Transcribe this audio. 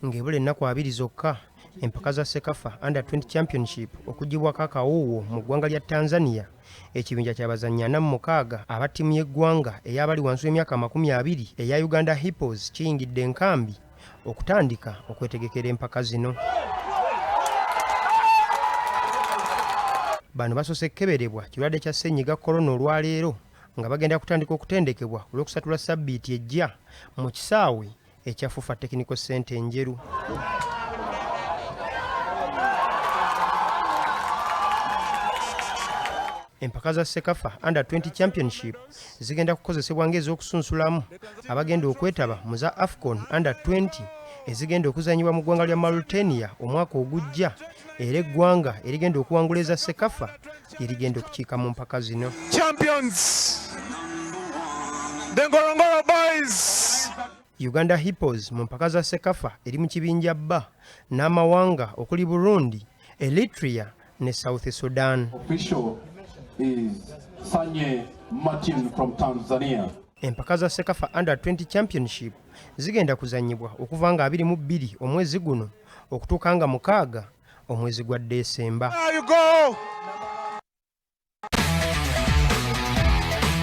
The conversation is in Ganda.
Ng'ebula ennaku 20 zokka empaka za CECAFA Under 20 Championship okuggyibwako akawuuwo mu ggwanga lya Tanzania, ekibinja ky'abazannyi 46 aba ttiimu y'eggwanga ey'abali wansi w'emyaka 20 eya Uganda Hippos kiyingidde enkambi okutandika okwetegekera empaka zino. Bano basoose kukeberebwa kirwadde kya ssennyiga Corona olwaleero nga bagenda kutandika okutendekebwa ku Lwokusatu lwa ssabbiiti ejja mu kisaawe ekya FUFA Technical Center Enjeru. Empaka za CECAFA Under 20 Championship zigenda kukozesebwa ng'ez'okusunsulamu abagenda okwetaba mu za AFCON Under 20 ezigenda okuzannyibwa mu ggwanga lya Mauritania omwaka ogujja era eggwanga erigenda okuwangula eza CECAFA lye ligenda okukiika mu mpaka zino. Champions, the Ngorongoro Boys. Uganda Hippos mu mpaka za CECAFA eri mu kibinja B n'amawanga okuli Burundi, Eritrea ne South Sudan. Official is Sanye Martin from Tanzania. Empaka za CECAFA Under 20 Championship zigenda kuzannyibwa okuva nga 22 omwezi guno okutuuka nga 6 omwezi gwa Desemba. There you go.